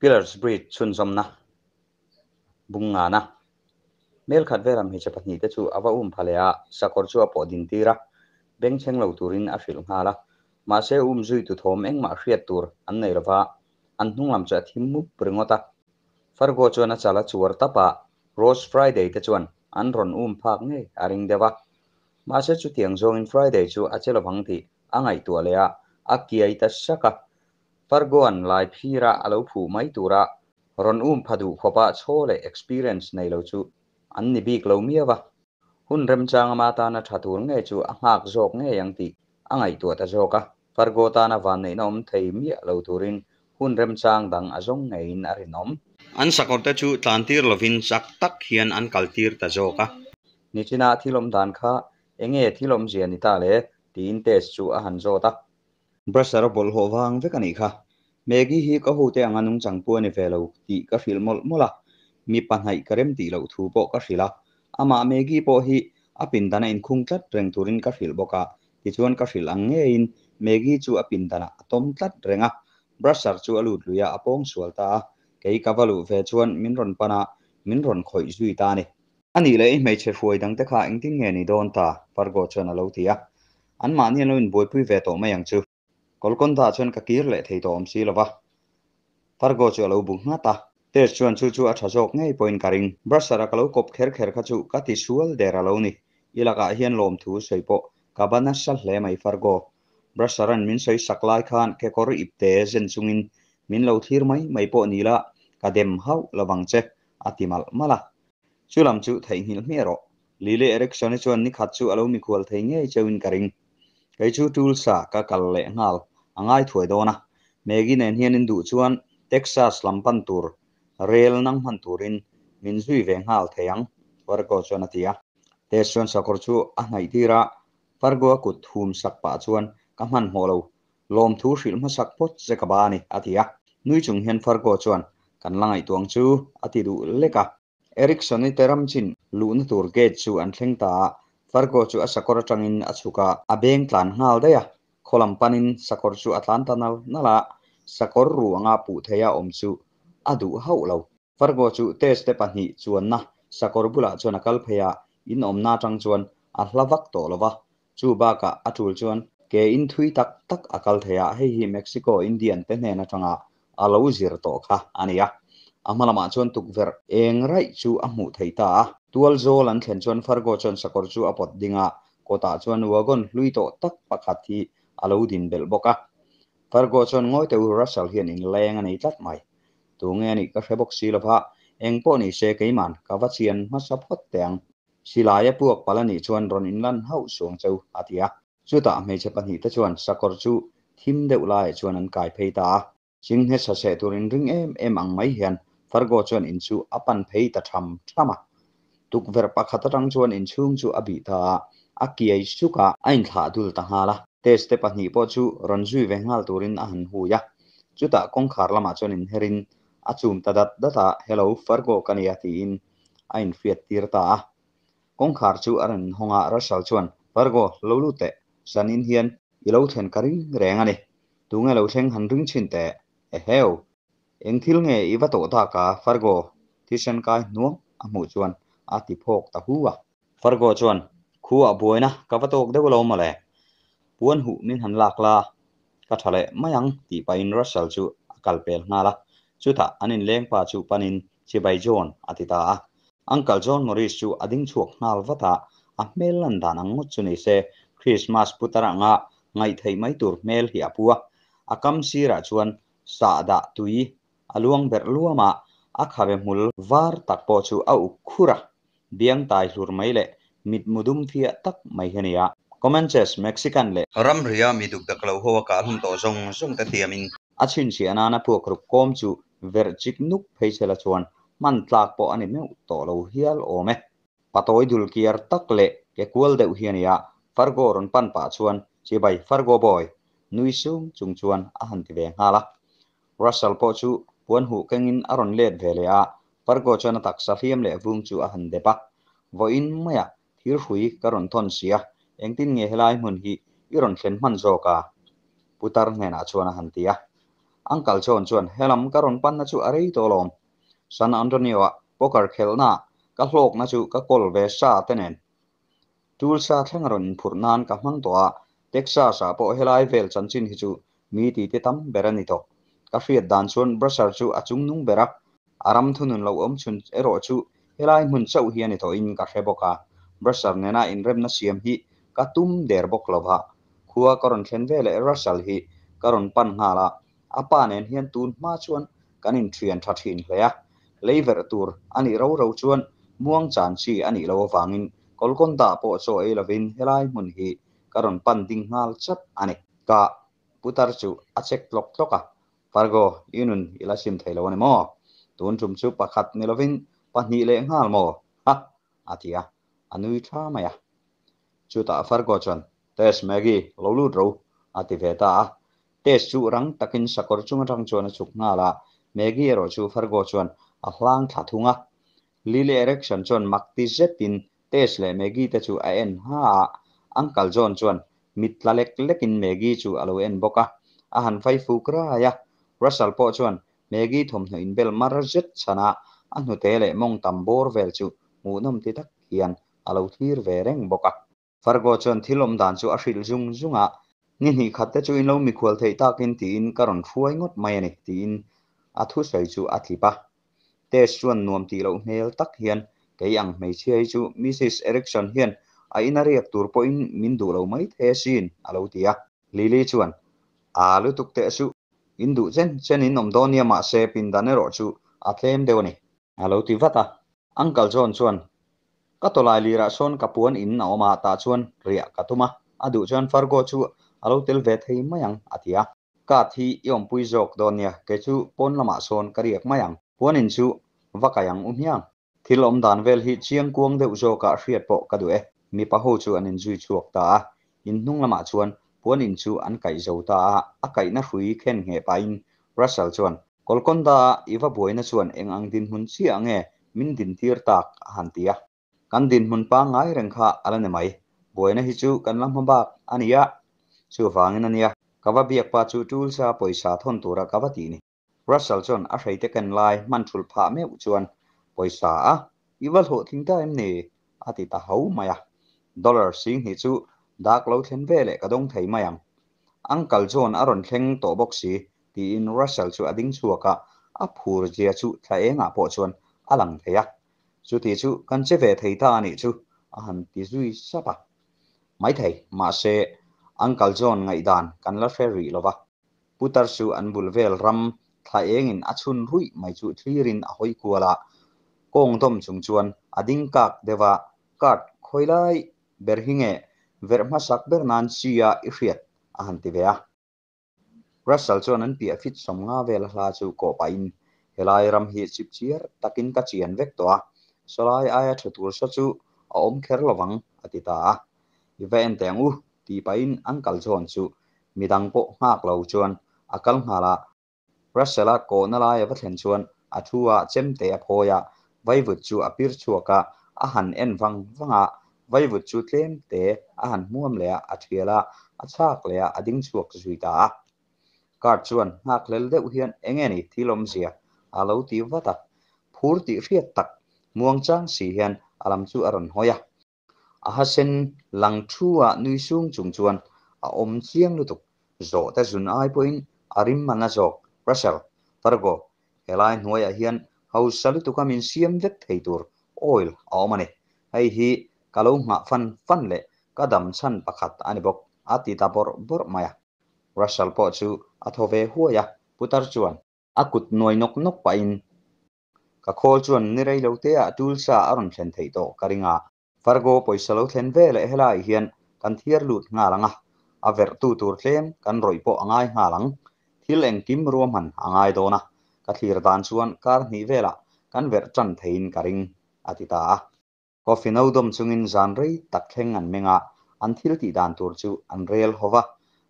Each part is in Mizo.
Pillars Bridge chhunzawmna bung ngana Mel khat velah hmeichhe pahnihte chu a va um pha leh a, sakawr chu a pawh din tir a, bengchheng lo turin a hrilh nghal a. Mahse um zui tu thawm engmah hriat tur an nei lova, an hnung lam chu a thim mup ringawt a. Fargo chuan a chal a chuar tap a, Rose Friday te chuan an rawn um phak ngei a ring deuh a. Mahse chutiang zawngin Friday chu a che lovang tih a ngaihtuah leh a, a kiai ta sak a. Fargo-a'n lai phira a lo phuh mai tura rawn um pha duh khawpa chhaw leh experience nei lo chu an ni bik lo miau a. Hun remchang ama tana tha tur ngei chu a nghak zawk ngei ang tih a ngaihtuah ta zawk a. Fargo tana vanneihna awm thei miah lo turin hun remchang dang a zawng ngeiin a rinawm. An sakawrte chu tlantir lovin chak tak hian an kaltir ta zawk a. Nichina thil awm dan kha enge thil awmzia ni ta le? tiin test chu a han zawt a. Brusher a bawlhhlawh vang vek a nih kha. Maggie hi ka hote anga nungchang pu a ni ve lo tih ka hrilh mawlh mawlh a, mipa hnaih ka rem tih loh thu pawh ka hrilh a. Amah Maggie pawh hi a pindan a inkhung tlat reng turin ka hrilh bawk a, tichuan ka hrilh ang ngeiin Maggie chu a pindanah a tawm tlat reng a. Brusher chu a lut lui a, a pawng sual ta a. Kei ka va luh ve chuan min rawn pan a, min rawn khawih zui ta a ni. A nih leh i hmeichhe hruai dangte kha engtin nge ni dawn ta? Fargo chuan a lo ti a. Anmahni an lo inbuaipui ve tawh mai ang chu. Golconda chuan ka kir leh thei tawh awm si lo va. Fargo chu a lo bu nghat a. Tess chuan chu chu a tha zawk ngei pawhin ka ring. Brusher-a ka lo kawp kher kher kha chu ka ti sual der a lo ni. I lakah hian lawmthu sawi pawh ka ba nasa hle mai Fargo. Brusher-a'n min sawi sak lai khan kekawr ipte zen chungin min lo thlir mai mai pawh ni la, ka dem hauh lovang che, a ti malh malh a. Chu lam chu theihnghilh hmiah rawh. Lily Erickson-i chuan ni khat chu a lo mikhual thei ngei cheuhin ka ring. Kei chu Tulsa ka kal leh nghal a ngai thuai dawn a. Maggie nen hian in duh chuan Texas lam pan tur rel nang hman turin min zui ve nghal thei ang, Fargo chuan a ti a. Tess chuan sakawr chu a hnaih tir a, Fargo-a kut hum sak pah chuan ka hmanhmawh lo, lawmthu hrilh hmasak phawt che ka ba a ni, a ti a. Nui chung hian Fargo chuan, Kan la ngaihtuah ang chu, a ti duh lek a. Erickson-i te ram chin luhna tur gate chu an thleng ta a, Fargo chu a sakawr atangin a chhuk a, a beng tlan nghal daih a, khaw lam panin sakawr chu a tlan ta nal nal a, sakawr ruanga puh theia awm chu a duh hauh lo. Fargo chu test te pahnih chuanna sakawr bulah chuan a kal phei a, in awmna atang chuan a hla vak tawh lo va, chu bakah a tul chuan ke in thui tak tak a kal thei a, hei hi Mexico Indian te hnen atanga a lo zir tawh kha a ni a. A hma lamah chuan tukverh eng raih chu a hmuh theih ta a. Tual zawl an thlen chuan Fargo chuan sakawr chu a pawt ding a, kawtah chuan wagon hlui tawh tak pakhat hi a lo din belh bawk a. Fargo chuan ngawi teh u, Russell hian inleng a nei tlat mai. Tunge a nih ka hre bawk si lova, eng pawh ni se keiman ka va chian hmasa phawt teh ang. Silai a puak palh a nih chuan rawn inlan hauh suang cheu, a ti a. Chutah hmeichhe pahnihte chuan sakawr chu thim deuh laiah chuan an kai phei ta a. Chinghne saseh tur inring em em ang mai hian Fargo chuan in chu a pan phei ta tham tham a. Tukverh pakhat atang chuan inchhung chu a bih ta a, a kiai suk a, a inthlah dul ta nghal a. Test te pahnih pawh chu rawn zui ve nghal turin a han hui a. Chutah kawngkhar lamah chuan inherin a chum ta dat dat a, Hello, Fargo ka nia tiin a inhriat tir ta a. Kawngkhar chu a rawn hawng a, Russell chuan, Fargo, lo lut teh, zanin hian i lo thlen ka ring reng a ni. Tunge lo thleng han ring chhin teh? Eheu! Eng thil nge i va tawh tak a? Fargo thisen kai hnuang a hmuh chuan a ti phawk ta hu a. Fargo chuan, Khuah buaina ka va tawk deuh lo mawle. Puan huh min han lak la, ka tha leh mai ang tih pahin Russell chu a kal pel nghal a. Chutah an inleng pa chu panin Chibai John a ti ta a. Uncle John Morris chu a ding chhuak nghal vat a, a hmel lan dan ang ngawt chu ni se Christmas putar anga ngaihtheih mai tur hmel hi a pu a. A kam sirah chuan Sahdah tui a luang berh luam a, a khabe hmul var tak pawh chu a uk khur a, biang tai hlur mai leh mitmu dum fiah tak mai hi a ni a. Comanches, Mexican leh. Ramria mi duk dak lo ho a kah hlum tawh zawng zawng te thiamin. A chhinchhiah nana puak ruk kawm chu verh chik nuk phei chela chuan hman tlak pawh a ni meuh tawh lo hial awm e. Patawi dul kiar tak leh ke kual deuh hi a ni a, Fargo rawn pan pah chuan, Chibai, Fargo boy! Nui sung chung chuan a han ti ve nghal a. Russell pawh chu puan huh kengin a rawn let ve leh a, Fargo chuan a taksa hliam leh vung chu a han dep a. Vawiin maiah thir hrui ka rawn thawn si a, engtin nge helai hmun hi i rawn thlen hman zawk a? Putar hnenah chuan a han ti a. Uncle John chuan, Helam ka rawn panna chu a rei tawh alawm. San Antonio-ah poker khelhnaah ka hlawkna chu ka kawl ve sa te nen. Tulsa thleng a rawn inphurh nan ka hmang tawh a, Texas-ah pawh helai vel chanchin hi chu mi titi tam ber a ni tawh. Ka hriat dan chuan Brasser chu a chungnung ber a, a ram thunun lo awm chhun erawh chu helai hmun chauh hi a ni tawhin ka hre bawk a, Brasser nena inremna siam hi ka tum der bawk lo va. Khua ka rawn thlen veleh Russell hi ka rawn pan nghal a, a pa nen hian tun hma chuan kan inthian tha thin hle a, lei verh tur a nih ro ro chuan muang chan chi a nih loh avangin Golconda pawh chaw ei lovin helai hmun hi ka rawn pan ding nghal chat a ni. Ka putar chu a chek tlawk tlawk a, Fargo, i nun i la sim thei lo a ni maw? Tun tum chu pakhat ni lovin pahnih leh nghal maw? Ha! a ti a, a nui tha mai a. Chutah Fargo chuan, Tess, Maggie, lo lut ro, a ti ve ta a. Tess chu rang takin sakawr chung atang chuan a chhuk nghal a, Maggie erawh chu Fargo chuan a hlang thla thung a. Lily Erickson chuan mak ti zetin Tess leh Maggie te chu a en ha a, Uncle John chuan mit tla lek lekin Maggie chu a lo en bawk a, a han fai fuk rai a. Russell pawh chuan Maggie thawmhnaw inbel mar zet chhan a, a hnute leh mawng tam bawr vel chu hmuhnawm ti tak hian a lo thlir ve reng bawk a. Fargo chuan thil awm dan chu a hrilh zung zung a, Ni hnih khat te chu in lo mikhual theih takin tiin ka rawn hruai ngawt mai a ni, tiin a thusawi chu a tlip a. Tess chuan nuam tih loh hmel tak hian, Kei ang hmeichhia hi chu Missus Erickson hian a ina riak tur pawhin min duh lo mai thei asin, a lo ti a. Lily chuan, Aa lutuk teh suh, in duh chen chen in awm dawn nia mahse pindan erawh chu a tlem deuh a ni. A lo ti vat a. Uncle John chuan, Ka tawlai lirah sawn ka puan in a awm a, tah chuan riah ka tum a, a duh chuan Fargo chu a lo tel ve thei mai ang, a ti a. Kat hi i awmpui zawk dawn nia, kei chu pawn lamah sawn ka riak mai ang. Puan in chu va kai ang u hmiang. Thil awm dan vel hi chiang kuang deuh zawkah hriat pawh ka duh e. Mipa ho chu an inzui chhuak ta a, in hnung lamah chuan puan in chu an kaih zo ta a, a kaihna hrui khen ngheh pahin Russell chuan, Golconda a i va buaina chuan eng ang dinhmun chiah nge min dintir tak? a han ti a. Kan dinhmun pangngai reng kha a la ni mai. Buaina hi chu kan la hma bak a ni a, chuvangin a nia, ka va biak pa chu Tulsa pawisa thawn tura ka va tih ni. Russell chuan a hreite ken lai hman thulh phah meuh chuan, Pawisa a, i va hlawhtling ta em ni? a ti ta ho mai a. Dollar 20,000 chu dak lo thlen ve leh ka dawng thei mai ang. Uncle John a rawn thleng tawh bawk si, tiin Russell chu a ding chhuak a, a phur zia chu thla engah pawh chuan a lang thei a. Chuti chu kan che ve thei ta a nih chu, a han ti zui sap a. Maithei, mahse, Uncle John ngaihdan kan la hre rih lo va. Putar chu an bul vel ram thla engin a chhun ruih mai chu thlirin a hawi kual a, kawng dawm chung chuan a ding kak deuh a, Card khawi lai ber hi nge verh hmasak ber nan chi a i hriat? a han ti ve a. Russell chuan an piah fit 50 vel a hla chu kawh pahin, Helai ram hi chip chiar takin ka chian vek tawh a, sawlai aia tha tur saw chu a awm kher lovang, a ti ta a. I va en teh ang u, tih pahin an kal chhawn chu midang pawh nghak lo chuan a kal nghal a. Russell-a kawhna lai a va thlen chuan a thu a chemte a phawi a, vaivut chu a pir chhuak a, a han en vang vang a, vaivut chu tlem te a han hmuam leh a, a thial a, a chhak leh a, a ding chhuak zui ta a. Card chuan nghak hlel deuh hian eng nge ni thil awmzia a lo ti vat a, phur tih hriat tak muangchang si hian a lam chu a rawn hawi a. A hasen lang thu a nui sung chung chuan a awm chiang lutuk. Zawhte zun ai pawhin a rim man a zawk. Russell, Fargo, helai hnuaiah hian hausa lutuka min siam vek thei tur oil a awm a ni. Hei hi ka lo nghah fan fan leh ka dam chhan pakhat a ni bawk, a ti ta bawrh bawrh mai a. Russell pawh chu a thaw ve huai a, putar chuan a kut nuai nawk nawk pahin Ka khawl chuan ni rei lo te ah Tulsa a rawn thlen theih tawh ka ring a. Fargo pawisa lo thlen ve leh helai hian kan thiar lut nghal ang a, a verh tu tur tlem kan rawih pawh a ngai nghal ang. Thil engkim ruahman a ngai dawn a, ka thlir dan chuan kar hnih velah kan verh tan theiin ka ring, a ti ta a. Coffee no dawm chungin zan rei tak thleng an meng a, an thil tih dan tur chu an rel ho va.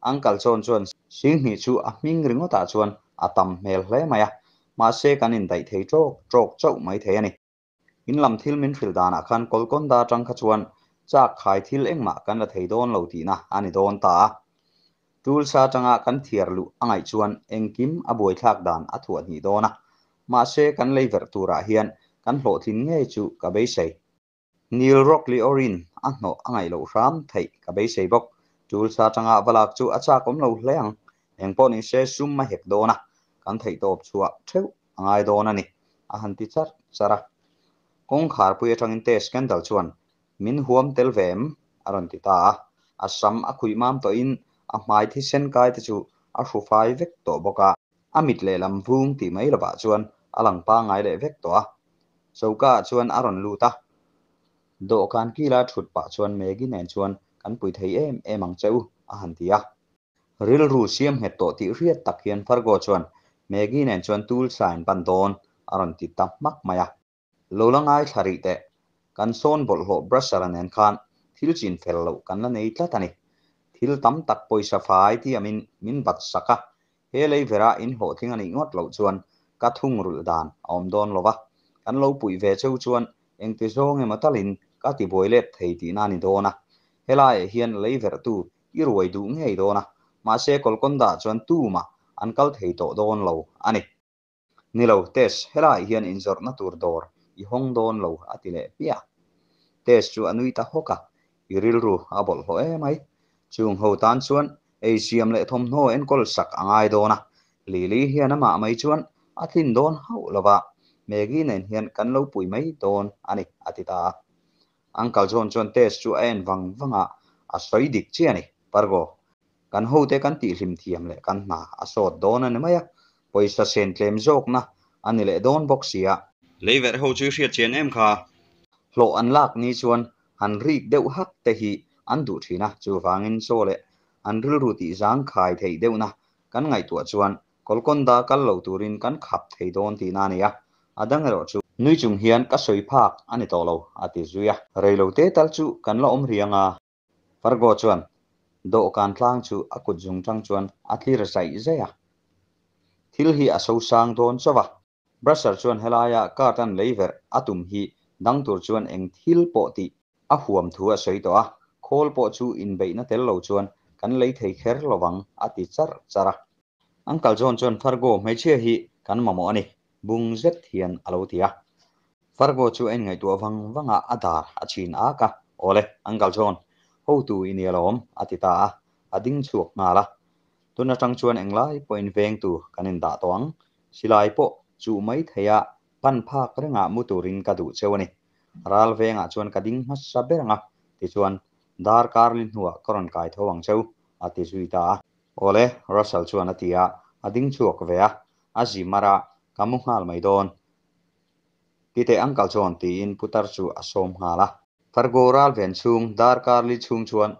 Uncle John chuan 20,000 chu a hming ringawtah chuan a tam hmel hle mai a, mahse kan indaih thei ṭawk ṭawk chauh mai thei a ni. In lam thil min hrilh danah khan Golconda aṭang kha chuan chak khai thil engmah kan la thei dawn lo tihna a ni dawn ta a. Tulsa atanga kan thiar luh a ngaih chuan engkim a buaithlak dan a thuah hnih dawn a, mahse kan lei verh turah hian kan hlawhtlin ngei chu ka beisei. Neil Rockley Orin a hnawh a ngaih loh hram theih ka beisei bawk. Tulsa atanga va lak chu a chak awm lo hle ang. Engpawh nise sum a hek dawn a, kan theihtawp chhuah theuh a ngai dawn a ni, a han ti charh charh a. Kawngkharpui atangin test scandal chuan Min huam tel ve em? a rawn ti ta a. A sam a khuih mam tawhin a hmai thisen kai te chu a hru fai vek tawh bawk a. A mit lehlam vung tih mai lovah chuan a lang pangngai leh vek tawh a. Choka ah chuan a rawn lut a. Dawhkan kila thut pah chuan Maggie nen chuan kan pui thei em em ang che u, a han ti a. Rilru siam nghet tawh tih hriat tak hian Fargo chuan Maggie nen chuan Tulsa in pan dawn a rawn ti ta hmak mai a. Lo la ngaithla rih teh, kan sawn bawlhhlawh brusher-a nen khan thil chin fel loh kan la nei tlat a ni. Thil tam tak pawisa fai tiamin min bat sak a, he lei vera in hlawhtling a nih ngawt loh chuan ka thungrulh dan a awm dawn lo va, kan lo puih ve cheu chuan engti zawng emaw talin ka tibuai let thei tihna a ni dawn a. Helaiah hian lei verhtu i ruai duh ngei dawn a, mahse Kolkonda chuan tumah an kal thei tawh dawn lo a ni. Ni lo, Tess, helaiah hian inzawrhna tur dawr i hawng dawn lo a ti leh hmiah. Tess chu a nui ta hawk a, i rilru a bawlhhlawh emai. Chung ho tan chuan ei siam leh thawmhnaw enkawl sak a ngai dawn a, Lily hian amah mai chuan a tlin dawn hauh lo va, Maggie nen hian kan lo pui mai dawn a ni a ti ta a. Uncle John chuan Tess chu a en vang vang a, a sawi dik chiah a ni, Pargo. Kan hote kan tihhlim thiam leh kan hna a sawt dawn a ni mai a, pawisa sen tlem zawkna a ni leh dawn bawk si a. Lei verh ho chu i hriat chian em kha? Hlawh an lak ni chuan han rik deuh hak te hi an duh thin a, chuvangin chaw leh an rilru tih zangkhai theih deuhna kan ngaihtuah chuan Kolkonda kal lo turin kan khap thei dawn tihna a ni a, a dang erawh chu. Nui chung hian ka sawi phak a ni tawh lo, a ti zui a. Reilote tal chu kan la awm riang a. Fargo chuan dawhkan tlang chu a kut zung tang chuan a tlir zaih zaih a. Thil hi a sosang dawn chauh a. Brasser chuan helaia card an lei verh a tum hi dang tur chuan eng thil pawh tih a huam thu a sawi tawh a, khawl pawh chu inbeihna tel lo chuan kan lei thei kher lovang a ti charh charh a. Uncle John chuan Fargo hmeichhia hi kan mamawh a ni, bung zet hian a lo ti a. Fargo chu a inngaihtuah vang vang a, a dar a chhin ak a, Awle, Uncle John, hotu i ni alawm, a ti ta a, a ding chhuak nghal a. Tun atang chuan englai pawhin vengtu kan indah tawh ang, silai pawh chuh mai theia pan phak rengah mu turin ka duh cheu a ni. Ral vengah chuan ka ding hmasa ber ang a, tichuan dar karli hnuah ka rawn kai tho ang cheu, a ti zui ta a. Awle, Russell chuan a ti a, a ding chhuak ve a, a zi mar a, ka mu nghal mai dawn. Titeh uncle chuan tiin putar chu a sawm nghal a. Fargo ral ven chhung dar karli chhung chuan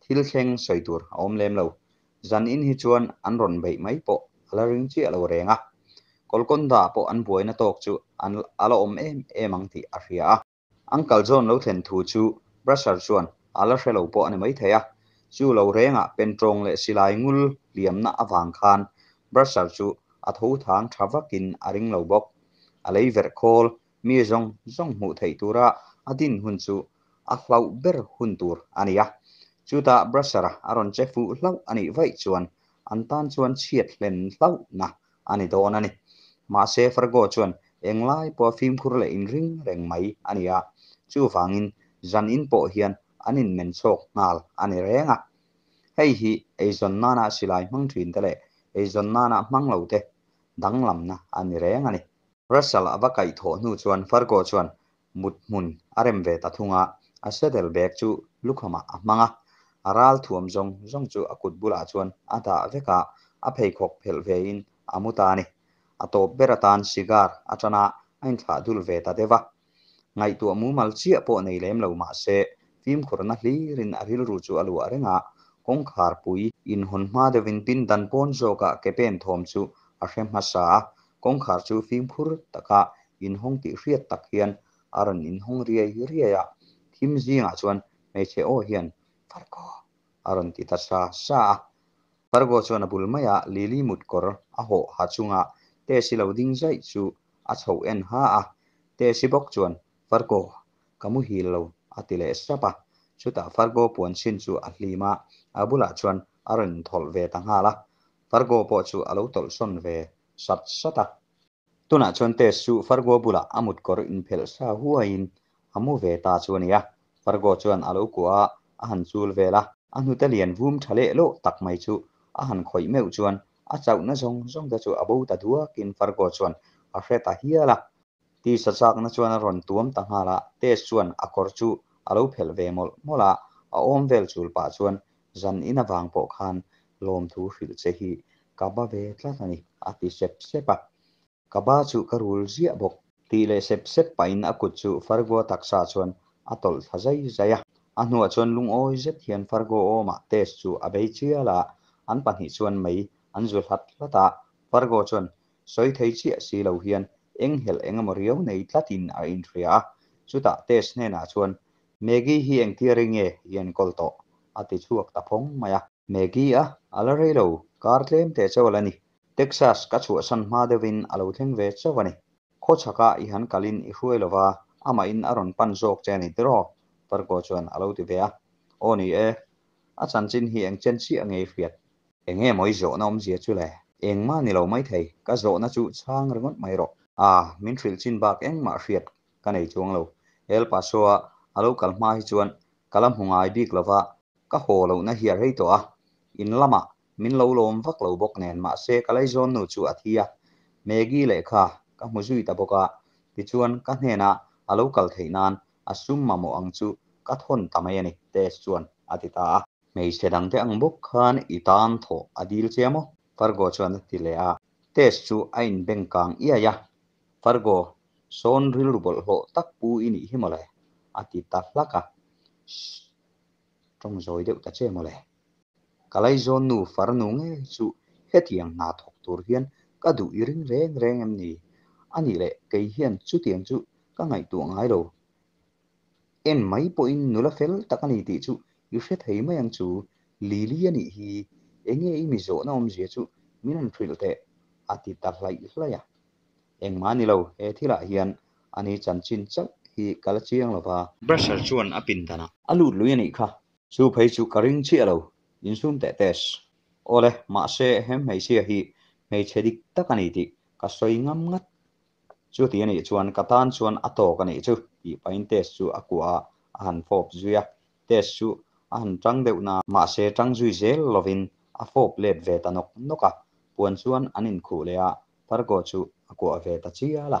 thil thleng sawi tur a awm lem lo. Zan in hi chuan an rawn beih mai pawh a la ring chiah lo reng a. Kolkonda pawh an buaina tawk chu an a la awm em em ang tih a hria a. Uncle John lo thlen thu chu Brasher chuan a la hre lo pawh a ni maithei a, chu lo rengah pentawng leh silai ngul hliamna avang khan Brasher chu a tho thang tha vakin a ring lo bawk. A lei verh khawl mi zawng zawng hmuh theih tura a din hun chu a hlauh ber hun tur a ni a. Chutah Brasher-a a rawn che fuh hlauh a nih vaih chuan an tan chuan chhiat hlen hlauhna a ni dawn a ni. Mahse, Fargo chuan englai pawha fimkhur leh inring reng mai a ni a, chuvangin zan in pawh hian an inmen chhawk nghal a ni reng a. Hei hi eizawn nana silai hmang thin te leh eizawn nana hmang lo te danglamna a ni reng a ni. Russell a va kaih thawh hnu chuan Fargo chuan mut hmun a rem ve ta thung a, a saddle bag chu lukhamah a hmang a, a ral thuam zawng zawng chu a kut bulah chuan a dah vek a, a pheikhawk phelh vein a mu ta a ni. A tawp ber atan cigar a tan a, a inthlah dul ve ta deuh a. Ngaihtuah mumal chiah pawh nei lem lo mah se, fimkhurna hlirin a rilru chu a luah reng a, kawngkhar pui inhawn hma deuhin pindan pawn zawkah ke pen thawm chu a hre hmasa a, Kawngkhar chu fimkhur taka inhawng tih hriat tak hian a rawn inhawng riai riai a, thim zingah chuan hmeichhe aw hian, Fargo! a rawn ti ta sa sa a. Fargo chuan a bul maia Lily mut kawr a hawh ha chunga Tess-i lo ding zaih chu a chhoh en ha a. Tess-i bawk chuan, Fargo, ka muhil lo, a ti leh sap a. Chutah Fargo puan chhin chu a hlim a, a bulah chuan a rawn thawlh ve ta nghal a. Fargo pawh chu a lo tawlhsawn ve sat sat a. Tunah chuan Tess chu Fargo bulah a mutkawr inphelh sa huaiin a mu ve ta chu a ni a. Fargo chuan a lo kuah a, a han chul vel a. A hnute lian vum tha leh lawh tak mai chu a han khawih meuh chuan a chauhna zawng zawng te chu a bo ta duakin Fargo chuan a hre ta hial a. Tisa chakna chuan a rawn tuam ta nghal a, Tess chuan a kawr chu a lo phelh ve mawlh mawlh a, a awm vel chul pah chuan zan in avang pawh khan lawmthu hrilh che hi ka ba ve tlat a ni, a ti sep sep a. Ka ba chu ka rul ziah bawk. Tih leh sep sep pahin a kut chu Fargo taksa chuan a tawlh thla zai zai a. A hnuah chuan lungawi zet hian Fargo awmah Tess chu a bei chial a, an pahnih chuan mei an zu hlat hlat a. Fargo chuan sawi thei chiah si lo hian enghelh engemaw riau nei tlatin a inhria a. Chutah Tess hnenah chuan, Maggie hi engtia rei nge i enkawl tawh? a ti chhuak ta phawng mai a. Maggie a a la rei lo, kar tlem teh chauh a la ni. Texas ka chhuahsan hma deuhin a lo thleng ve chauh a ni. Khawchhakah i han kalin i hruai lo va, amahin a rawn pan zawk che a ni tiraw? Fargo chuan a lo ti ve a. Aw ni e, a chanchin hi eng chen chiah nge i hriat? Enge maw i zawhna awmzia chu le? Engmah ni lo maithei, ka zawhna chu chhang ringawt mai rawh. A, min hrilh chin bak engmah hriat ka nei chuang lo. El Paso-a a lo kal hma hi chuan ka la hmu ngai bik lo va, ka haw lohna hi a rei tawh a. In lamah min lo lawm vak lo bawk nen mahse ka laizawn nu chu a thi a, Maggie lehkha ka hmu zui ta bawk a, tichuan ka hnenah a lo kal theih nan a sum mamawh ang chu ka thawn ta mai a ni, Tess chuan a ti ta a. Hmeichhe dangte ang bawk khan i tan thawh a dil che a maw? Fargo chuan a ti leh a. Tess chu a inbeng kang iai a, Fargo, sawn rilru bawlhhlawh tak pu i nih hi mawle, a ti ta hlak a. Shh! Tawng zawi deuh ta che mawle. Ka laizawn nu farnu ngei chu hetiang hna thawk tur hian ka duh i ring reng reng em ni? A nih leh kei hian chutiang chu ka ngaihtuah ngai lo. En mai pawhin nula fel tak a ni tih chu i hre thei mai ang chu, Lily a nih hi, enge i mi zawhna awmzia chu min rawn hrilh teh, a ti ta hlaih hlaih a. Engmah a ni lo, he thilah hian ani chanchin chauh hi ka la chiang lo va. Brasher chuan a pindanah a lut lui a nih kha. Chu phei chu ka ring chiah lo, insum teh Tess. Awle, mahse he hmeichhia hi hmeichhe dik tak a ni tih ka sawi ngam ngat. Chuti a nih chuan ka tan chuan a tawk a nih chu tih pahin Tess chu a kuah a, a han fawp zui a. Tess chu a han tang deuh na, mahse tang zui zel lovin a fawp let ve ta nawk nawk a. Puan chuan an inkhuh leh a, Fargo chu a kuah ve ta chial a.